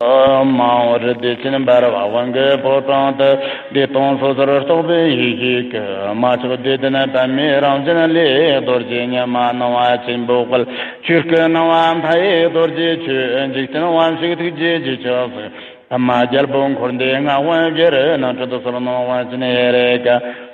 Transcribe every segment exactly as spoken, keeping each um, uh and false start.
མ་འོངས་རི་དེ་ཆེན་འབར་བ་དབང་གི་ཕོ་བྲང་དུ། བདེ་སྟོང་སོ་སོར་རྟོག་པའི་ཡེ་ཤེས་ཀྱི། མ་ཆགས་བདེ་ལྡན་པདྨའི་རང་བཞིན་ལས། རྡོ་རྗེ་ཉི་མ་སྣང་བ་ཆེན་པོའི་དཔལ། ཆོས་སྐུ་སྣང་བ་མཐའ་ཡས་རྡོ་རྗེ་ཆོས། འཇིག་རྟེན་དབང་ཕྱུག་ཐུགས་རྗེའི་རྗེས་ཆགས་སུ། ཨ་མ་རྒྱལ་པོ་འཁོར་འདས་ལྔ་དབང་བཞི་རུ། སྣང་སྲིད་སོར་སྣང་དབང་ཆེན་ཧེ་རེ་ཀ།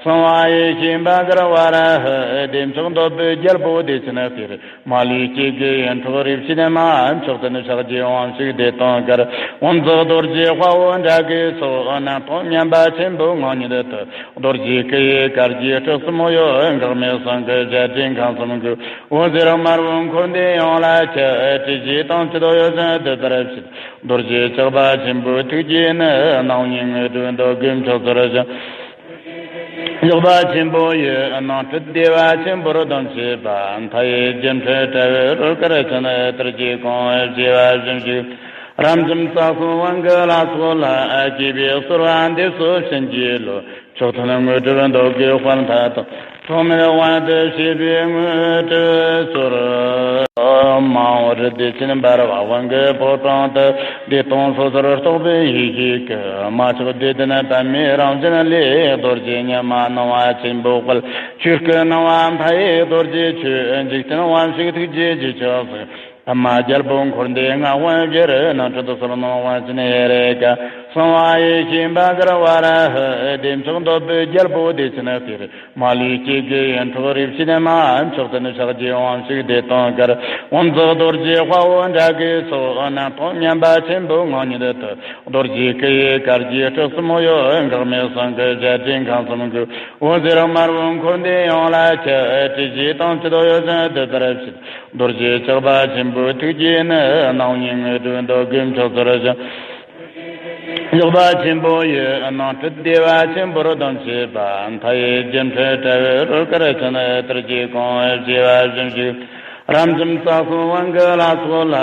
གསང་བ་ཡེ་ཤེས་འབའ་གར་བ་ར་ཧི། བདེ་མཆོག་འདོད་པའི་རྒྱལ་པོ་བདེ་ཆེན་གཏེར། མ་ལུས་སྐྱེ་དགུའི་ཡིད་འཕྲོག་རིག་བྱེད་མ། མཆོག་ཐུན་ཕྱག་རྒྱའི་དབང་ཕྱུག་བདེ་སྟོང་གར། དབང་མཛད་རྡོ་རྗེ་དཔའ་བོ་འདྲ་དགའི་ཚོགས། སྣང་སྟོང་མཉམ་པ་ཆེན་པོའི་ངང་ཉིད་དུ། རྡོ་རྗེ་སྐུ་ཡི་གར་གྱིས་སྤྲུལ་གསུམ་གཡོ། འགག་མེད་གསང་སྐུ་བཞད་སྒྲོན་ཁང་གསུམ་གྱི། འོད་ཟེར་དམར་པོ་འཁོར་འདས་ཡོངས་ལ་ཁྱབ། སྲིད་ཞིའི་དྭངས་བཅུད་འོད་བཞིན་སྡུད་པར་བྱེད། རྡོ་རྗེ་ལྕགས་པ་ཆེན་པོའི་ཐུགས་ཀྱིས་ནི། སྣང་བརྙན་དངོས་གྲུབ་འདོད་དགུའི་མཆོག་སྩོལ་ཞིང་། ལྕགས་པ་ཆེན་པོ་ཡི། སྣང་སྲིད་བདེ་བ་ཆེན་པོར་སྡོམ་བྱེད་པ། མཐའ་ཡས་སྒྱུ་འཕྲུལ་དྲ་བའི་རོལ་གར་ཅན། གཏེར་གྱི་གོང་བུ་བརྗིད་པ་བཞིན་བཞུགས། རབ་འབྱམས་རྩ་གསུམ་དབང་གི་ལྷ་ཚོགས་ལ། གུས་པས་གསོལ་བ་འདེབས་སོ་བྱིན་གྱིས་རློབས། མཆོག་ཐུན་དངོས་གྲུབ་འདོད་དགུའི་དཔལ་མཐའ་དང་། ཐོགས་མེད་དབང་དུ་བྱེད་པའི་དངོས་གྲུབ་སྩོལ། མ་འོངས་རི་དེ་ཆེན་འབར་བ་དབང་གི་ཕོ་བྲང་དུ། བདེ་སྟོང་སོ་སོར་རྟོག་པའི་ཡེ་ཤེས་ཀྱི། མ་ཆགས་བདེ་ལྡན་པདྨའི་རང་བཞིན་ལས། རྡོ་རྗེ་ཉི་མ་སྣང་བ་ཆེན་པོའི་དཔལ། ཆོས་སྐུ་སྣང་བ་མཐའ་ཡས་རྡོ་རྗེ་ཆོས། འཇིག་རྟེན་དབང་ཕྱུག་ཐུགས་རྗེའི་རྗེས་ཆགས་སུ། ཨ་མ་རྒྱལ་པོ་འཁོར་འདས་ལྔ་དབང་བཞི་རུ། སྣང་སྲིད་སོར་སྣང་དབང་ཆེན་ཧེ་རེ་ཀ། གསང་བ་ཡེ་ཤེས་འབའ་གར་བ་ར་ཧི། བདེ་མཆོག་འདོད་པའི་རྒྱལ་པོ་བདེ་ཆེན་གཏེར། མ་ལུས་སྐྱེ་དགུའི་ཡིད་འཕྲོག་རིག་བྱེད་མ། མཆོག་ཐུན་ཕྱག་རྒྱའི་དབང་ཕྱུག་བདེ་སྟོང་གར། དབང་མཛད་རྡོ་རྗེ་དཔའ་བོ་འདྲ་དགའི་ཚོགས། སྣང་སྟོང་མཉམ་པ་ཆེན་པོའི་ངང་ཉིད་དུ། རྡོ་རྗེ་སྐུ་ཡི་གར་གྱིས་སྤྲུལ་གསུམ་གཡོ། འགག་མེད་གསང་སྐུ་བཞད་སྒྲོན་ཁང་གསུམ་གྱི། འོད་ཟེར་དམར་པོ་འཁོར་འདས་ཡོངས་ལ་ཁྱབ། སྲིད་ཞིའི་དྭངས་བཅུད་འོད་བཞིན་སྡུད་པར་བྱེད། རྡོ་རྗེ་ལྕགས་པ་ཆེན་པོའི་ཐུགས་ཀྱིས་ནི། སྣང་བརྙན་དངོས་གྲུབ་འདོད་དགུའི་མཆོག་སྩོལ་ཞིང་། ལྕགས་པ་ཆེན་པོ་ཡི། སྣང་སྲིད་བདེ་བ་ཆེན་པོར་སྡོམ་བྱེད་པ། མཐའ་ཡས་སྒྱུ་འཕྲུལ་དྲ་བའི་རོལ་གར་ཅན། གཏེར་གྱི་གོང་བུ་བརྗིད་པ་བཞིན་བཞུགས། རབ་འབྱམས་རྩ་གསུམ་དབང་གི་ལྷ་ཚོགས་ལ།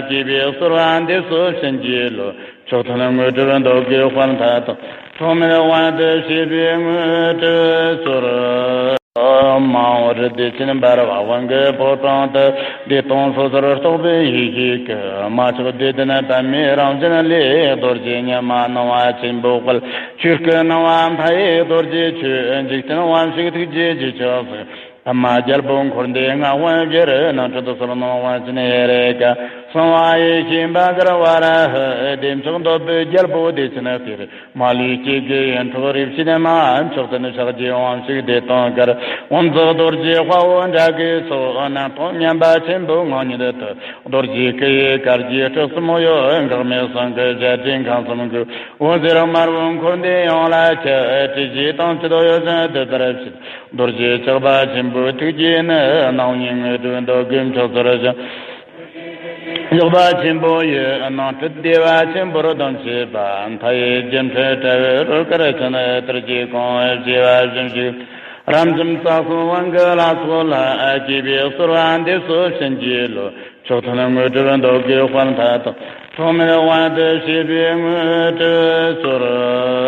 གུས་པས་གསོལ་བ་འདེབས་སོ་བྱིན་གྱིས་རློབས། མཆོག་ཐུན་དངོས་གྲུབ་འདོད་དགུའི་དཔལ་མཐའ་དང་། ཐོགས་མེད་དབང་དུ་བྱེད་པའི་དངོས་གྲུབ་སྩོལ། མ་འོངས་རི་དེ་ཆེན་འབར་བ་དབང་གི་ཕོ་བྲང་དུ། བདེ་སྟོང་སོ་སོར་རྟོག་པའི་ཡེ་ཤེས་ཀྱི། མ་ཆགས་བདེ་ལྡན་པདྨའི་རང་བཞིན་ལས། རྡོ་རྗེ་ཉི་མ་སྣང་བ་ཆེན་པོའི་དཔལ། ཆོས་སྐུ་སྣང་བ་མཐའ་ཡས་རྡོ་རྗེ་ཆོས། འཇིག་རྟེན་དབང་ཕྱུག་ཐུགས་རྗེའི་རྗེས་ཆགས་སུ། ཨ་མ་རྒྱལ་པོ་འཁོར་འདས་ལྔ་དབང་བཞི་རུ། སྣང་སྲིད་སོར་སྣང་དབང་ཆེན་ཧེ་རེ་ཀ། གསང་བ་ཡེ་ཤེས་འབའ་གར་བ་ར་ཧི། བདེ་མཆོག་འདོད་པའི་རྒྱལ་པོ་བདེ་ཆེན་གཏེར། མ་ལུས་སྐྱེ་དགུའི་ཡིད་འཕྲོག་རིག་བྱེད་མ། མཆོག་ཐུན་ཕྱག་རྒྱའི་དབང་ཕྱུག་བདེ་སྟོང་གར། དབང་མཛད་རྡོ་རྗེ་དཔའ་བོ་འདྲ་དགའི་ཚོགས། སྣང་སྟོང་མཉམ་པ་ཆེན་པོའི་ངང་ཉིད་དུ། རྡོ་རྗེ་སྐུ་ཡི་གར་གྱིས་སྤྲུལ་གསུམ་གཡོ། འགག་མེད་གསང་སྐུ་བཞད་སྒྲོན་ཁང་གསུམ་གྱི། འོད་ཟེར་དམར་པོ་འཁོར་འདས་ཡོངས་ལ་ཁྱབ། སྲིད་ཞིའི་དྭངས་བཅུད་འོད་བཞིན་སྡུད་པར་བྱེད། རྡོ་རྗེ་ལྕགས་པ་ཆེན་པོའི་ཐུགས་ཀྱིས་ནི། སྣང་བརྙན་དངོས་གྲུབ་འདོད་དགུའི་མཆོག་སྩོལ་ཞིང་། ལྕགས་པ་ཆེན་པོ་ཡི། སྣང་སྲིད་བདེ་བ་ཆེན་པོར་སྡོམ་བྱེད་པ། མཐའ་ཡས་སྒྱུ་འཕྲུལ་དྲ་བའི་རོལ་གར་ཅན། གཏེར་གྱི་གོང་བུ་བརྗིད་པ་བཞིན་བཞུགས། རབ་འབྱམས་རྩ་གསུམ་དབང་གི་ལྷ་ཚོགས་ལ། གུས་པས་གསོལ་བ་འདེབས་སོ་བྱིན་གྱིས་རློབས། མཆོག་ཐུན་དངོས་གྲུབ་འདོད་དགུའི་དཔལ་མཐའ་དང་། ཐོགས་མེད་དབང་དུ་བྱེད་པའི་དངོས་གྲུབ་སྩོལ།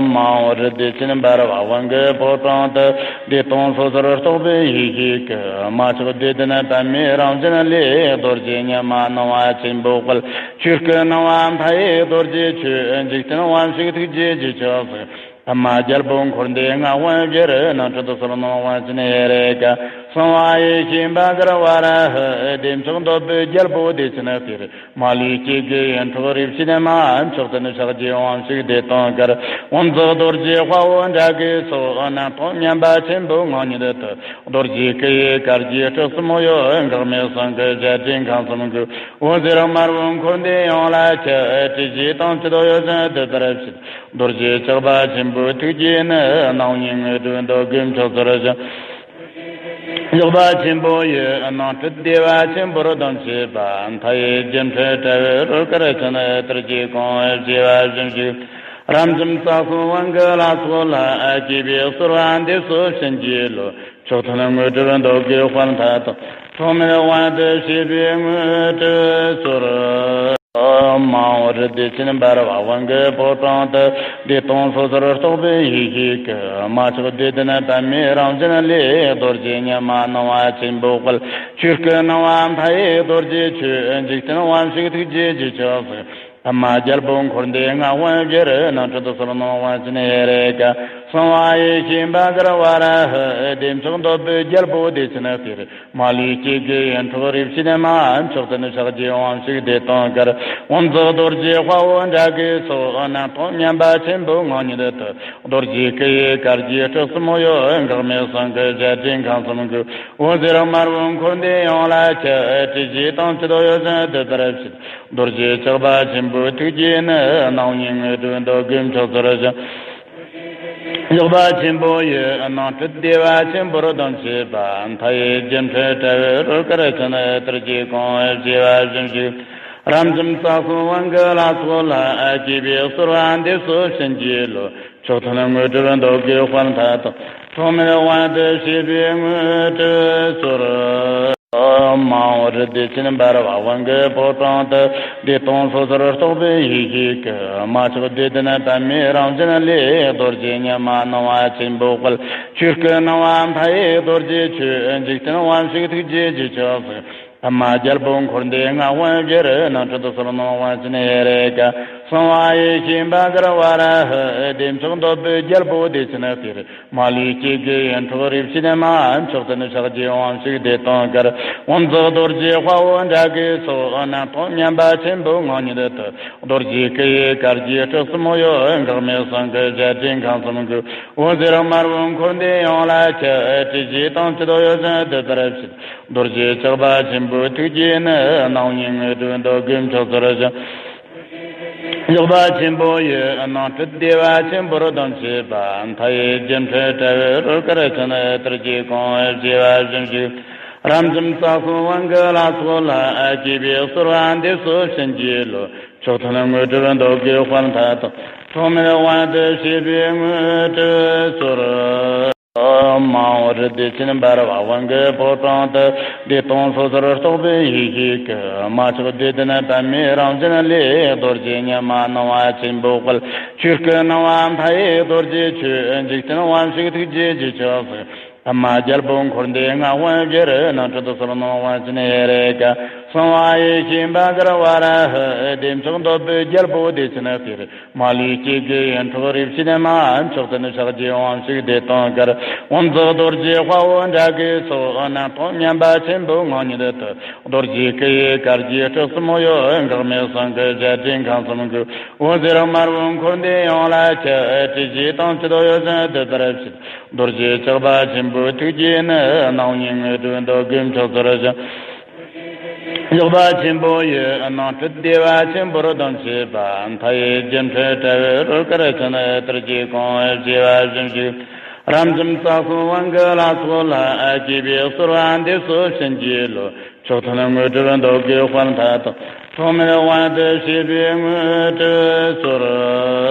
མ་འོངས་རི་དེ་ཆེན་འབར་བ་དབང་གི་ཕོ་བྲང་དུ། བདེ་སྟོང་སོ་སོར་རྟོག་པའི་ཡེ་ཤེས་ཀྱི། མ་ཆགས་བདེ་ལྡན་པདྨའི་རང་བཞིན་ལས། རྡོ་རྗེ་ཉི་མ་སྣང་བ་ཆེན་པོའི་དཔལ། ཆོས་སྐུ་སྣང་བ་མཐའ་ཡས་རྡོ་རྗེ་ཆོས། འཇིག་རྟེན་དབང་ཕྱུག་ཐུགས་རྗེའི་རྗེས་ཆགས་སུ། ཨ་མ་རྒྱལ་པོ་འཁོར་འདས་ལྔ་དབང་བཞི་རུ། སྣང་སྲིད་སོར་སྣང་དབང་ཆེན་ཧེ་རེ་ཀ། གསང་བ་ཡེ་ཤེས་འབའ་གར་བ་ར་ཧི། བདེ་མཆོག་འདོད་པའི་རྒྱལ་པོ་བདེ་ཆེན་གཏེར། མ་ལུས་སྐྱེ་དགུའི་ཡིད་འཕྲོག་རིག་བྱེད་མ། མཆོག་ཐུན་ཕྱག་རྒྱའི་དབང་ཕྱུག་བདེ་སྟོང་གར། དབང་མཛད་རྡོ་རྗེ་དཔའ་བོ་འདྲ་དགའི་ཚོགས། སྣང་སྟོང་མཉམ་པ་ཆེན་པོའི་ངང་ཉིད་དུ། རྡོ་རྗེ་སྐུ་ཡི་གར་གྱིས་སྤྲུལ་གསུམ་གཡོ། འགག་མེད་གསང་སྐུ་བཞད་སྒྲོན་ཁང་གསུམ་གྱི། འོད་ཟེར་དམར་པོ་འཁོར་འདས་ཡོངས་ལ་ཁྱབ། སྲིད་ཞིའི་དྭངས་བཅུད་འོད་བཞིན་སྡུད་པར་བྱེད། རྡོ་རྗེ་ལྕགས་པ་ཆེན་པོའི་ཐུགས་ཀྱིས་ནི། སྣང་བརྙན་དངོས་གྲུབ་འདོད་དགུའི་མཆོག་སྩོལ་ཞིང་། ལྕགས་པ་ཆེན་པོ་ཡི། སྣང་སྲིད་བདེ་བ་ཆེན་པོར་སྡོམ་བྱེད་པ། མཐའ་ཡས་སྒྱུ་འཕྲུལ་དྲ་བའི་རོལ་གར་ཅན། གཏེར་གྱི་གོང་བུ་བརྗིད་པ་བཞིན་བཞུགས། རབ་འབྱམས་རྩ་གསུམ་དབང་གི་ལྷ་ཚོགས་ལ། གུས་པས་གསོལ་བ་འདེབས་སོ་བྱིན་གྱིས་རློབས། མཆོག་ཐུན་དངོས་གྲུབ་འདོད་དགུའི་དཔལ་མཐའ་དང་། ཐོགས་མེད་དབང་དུ་བྱེད་པའི་དངོས་གྲུབ་སྩོལ། མ་འོངས་རི་དེ་ཆེན་འབར་བ་དབང་གི་ཕོ་བྲང་དུ། བདེ་སྟོང་སོ་སོར་རྟོག་པའི་ཡེ་ཤེས་ཀྱི། མ་ཆགས་བདེ་ལྡན་པདྨའི་རང་བཞིན་ལས། རྡོ་རྗེ་ཉི་མ་སྣང་བ་ཆེན་པོའི་དཔལ། ཆོས་སྐུ་སྣང་བ་མཐའ་ཡས་རྡོ་རྗེ་ཆོས། འཇིག་རྟེན་དབང་ཕྱུག་ཐུགས་རྗེའི་རྗེས་ཆགས་སུ། ཨ་མ་རྒྱལ་པོ་འཁོར་འདས་ལྔ་དབང་བཞི་རུ། སྣང་སྲིད་ཟོར་སྣང་དབང་ཆེན་ཧེ་རེ་ཀ། གསང་བ་ཡེ་ཤེས་འབའ་གར་བ་ར་ཧུ། བདེ་མཆོག་འདོད་པའི་རྒྱལ་པོ་བདེ་ཆེན་གཏེར། མ་ལུས་སྐྱེ་དགུའི་ཡིད་འཕྲོག་རིག་བྱེད་མ། མཆོག་ཐུན་ཕྱག་རྒྱའི་དབང་ཕྱུག་བདེ་སྟོང་གར། དབང་མཛད་རྡོ་རྗེ་དཔའ་བོ་འདྲ་གི་ཚོགས། སྣང་སྟོང་མཉམ་པ་ཆེན་པོའི་ངང་ཉིད་དུ། རྡོ་རྗེ་སྐུ་ཡི་གར་གྱིས་སྤྲུལ་གསུམ་གཡོ། འགག་མེད་གསང་སྐུ་རྒྱལ་སྲས་ཁང་གསུམ་གྱི། འོད་ཟེར་དམར་པོ་འཁོར་འདས་ཡོངས་ལ་ཁྱབ། སྲིད་ཞིའི་དྭངས་བཅུད་འོད་བཞིན་སྡུད་པར་བྱེད། རྡོ་རྗེ་ཆགས་པ་ཆེན་པོའི་ཐུགས་རྗེ་ནི། སྣང་བརྙན་དངོས་གྲུབ་འདོད་དགུའི་མཆོག་སྩོལ་ཞིང་། འཇོག་པ་ཆེན་པོ་ཡི་སྣང་སྲིད་བདེ་བ་ཆེན་པོར་སྡོམ་བྱེད་པ། མཐའ་ཡས་སྒྱུ་འཕྲུལ་དྲ་བའི་རོལ་གར་ཅན། གཏེར་གྱི་གོང་བུ་བརྗེ་བ་བཞིན་བཞུགས། རབ་འབྱམས་རྩ་གསུམ་དབང་གི་ལྷ་ཚོགས་ལ། བསྐྱེད་པའི་གསོལ་བ་འདེབས་སོ་བྱིན་གྱིས་རློབས། མཆོག་ཐུན་དངོས་གྲུབ་འདོད་དགུའི་དཔལ་མཐའ་དང་། ཐོགས་མེད་དབང་དུ་བྱེད་པའི་དངོས་གྲུབ་སྩོལ། མ་འོངས་རི་དེ་ཆེན་འབར་བ་དབང་གི་ཕོ་བྲང་དུ། བདེ་སྟོང་སོ་སོར་རྟོག་པའི་ཡེ་ཤེས་ཀྱིས། མ་ཆགས་བདེ་ལྡན་པདྨའི་རང་བཞིན་ལས། རྡོ་རྗེ་ཉི་མ་སྣང་བ་ཆེན་པོའི་དཔལ། ཆོས་སྐུ་སྣང་བ་མཐའ་ཡས་རྡོ་རྗེ་ཆོས། འཇིག་རྟེན་དབང་ཕྱུག་ཐུགས་རྗེའི་རྗེས་ཆོག་གཟིགས། ཨ་མ་རྒྱལ་པོ་འཁོར་འདས་ལྔ་དབང་བཞི་རུ། སྣང་སྲིད་ཟོར་སྣང་དབང་ཆེན་ཧེ་རེ་ཀ། གསང་བ་ཡེ་ཤེས་འབའ་གར་བ་ར་ཧུ། བདེ་མཆོག་འདོད་པའི་རྒྱལ་པོ་བདེ་ཆེན་གཏེར། མ་ལུས་སྐྱེ་དགུའི་ཡིད་འཕྲོག་རིག་བྱེད་མ། མཆོག་ཐུན་ཕྱག་རྒྱའི་དབང་ཕྱུག་བདེ་སྟོང་གར། དབང་མཛད་རྡོ་རྗེ་དཔའ་བོ་འདྲ་གི་ཚོགས། སྣང་སྟོང་མཉམ་པ་ཆེན་པོའི་ངང་ཉིད་དུ། རྡོ་རྗེ་སྐུ་ཡི་གར་གྱིས་སྤྲུལ་གསུམ་གཡོ། འགག་མེད་གསང་སྐུ་རྒྱལ་སྲས་ཁང་གསུམ་གྱི། འོད་ཟེར་དམར་པོ་འཁོར་འདས་ཡོངས་ལ་ཁྱབ། སྲིད་ཞིའི་དྭངས་བཅུད་འོད་བཞིན་སྡུད་པར་བྱེད། རྡོ་རྗེ་ཆགས་པ་ཆེན་པོའི་ཐུགས་རྗེ་ནི། སྣང་བརྙན་དངོས་གྲུབ་འདོད་དགུའི་མཆོག་སྩོལ་ཞིང་། འཇོག་པ་ཆེན་པོ་ཡི་སྣང་སྲིད་བདེ་བ་ཆེན་པོར་སྡོམ་བྱེད་པ། མཐའ་ཡས་སྒྱུ་འཕྲུལ་དྲ་བའི་རོལ་གར་ཅན། གཏེར་གྱི་གོང་བུ་བརྗེ་བ་བཞིན་བཞུགས། རབ་འབྱམས་རྩ་གསུམ་དབང་གི་ལྷ་ཚོགས་ལ། བསྐྱེད་པའི་གསོལ་བ་འདེབས་སོ་བྱིན་གྱིས་རློབས། མཆོག་ཐུན་དངོས་གྲུབ་འདོད་དགུའི་དཔལ་མཐའ་དང་། ཐོགས་མེད་དབང་དུ་བྱེད་པའི་དངོས་གྲུབ་སྩོལ། མ་འོངས་རི་དེ་ཆེན་འབར་བ་དབང་གི་ཕོ་བྲང་དུ། བདེ་སྟོང་སོ་སོར་རྟོག་པའི་ཡེ་ཤེས་ཀྱིས། མ་ཆགས་བདེ་ལྡན་པདྨའི་རང་བཞིན་ལས། རྡོ་རྗེ་ཉི་མ་སྣང་བ་ཆེན་པོའི་དཔལ། ཆོས་སྐུ་སྣང་བ་མཐའ་ཡས་རྡོ་རྗེ་ཆོས། འཇིག་རྟེན་དབང་ཕྱུག་ཐུགས་རྗེའི་རྗེས་ཆོག་གཟིགས། ཨ་མ་རྒྱལ་པོ་འཁོར་འདས་ལྔ་དབང་བཞི་རུ། སྣང་སྲིད་ཟོར་སྣང་དབང་ཆེན་ཧེ་རེ་ཀ། གསང་བ་ཡེ་ཤེས་འབའ་གར་བ་ར་ཧུ། བདེ་མཆོག་འདོད་པའི་རྒྱལ་པོ་བདེ་ཆེན་གཏེར། མ་ལུས་སྐྱེ་དགུའི་ཡིད་འཕྲོག་རིག་བྱེད་མ། མཆོག་ཐུན་ཕྱག་རྒྱའི་དབང་ཕྱུག་བདེ་སྟོང་གར། དབང་མཛད་རྡོ་རྗེ་དཔའ་བོ་འདྲ་གི་ཚོགས། སྣང་སྟོང་མཉམ་པ་ཆེན་པོའི་ངང་ཉིད་དུ། རྡོ་རྗེ་སྐུ་ཡི་གར་གྱིས་སྤྲུལ་གསུམ་གཡོ། འགག་མེད་གསང་སྐུ་རྒྱལ་སྲས་ཁང་གསུམ་གྱི། འོད་ཟེར་དམར་པོ་འཁོར་འདས་ཡོངས་ལ་ཁྱབ། སྲིད་ཞིའི་དྭངས་བཅུད་འོད་བཞིན་སྡུད་པར་བྱེད། རྡོ་རྗེ་ཆགས་པ་ཆེན་པོའི་ཐུགས་རྗེ་ནི། སྣང་བརྙན་དངོས་གྲུབ་འདོད་དགུའི་མཆོག་སྩོལ་ཞིང་། འཇོག་པ་ཆེན་པོ་ཡི་སྣང་སྲིད་བདེ་བ་ཆེན་པོར་སྡོམ་བྱེད་པ། མཐའ་ཡས་སྒྱུ་འཕྲུལ་དྲ་བའི་རོལ་གར་ཅན། གཏེར་གྱི་གོང་བུ་བརྗེ་བ་བཞིན་བཞུགས། རབ་འབྱམས་རྩ་གསུམ་དབང་གི་ལྷ་ཚོགས་ལ། བསྐྱེད་པའི་གསོལ་བ་འདེབས་སོ་བྱིན་གྱིས་རློབས། མཆོག་ཐུན་དངོས་གྲུབ་འདོད་དགུའི་དཔལ་མཐའ་དང་། ཐོགས་མེད་དབང་དུ་བྱེད་པའི་དངོས་གྲུབ་སྩོལ།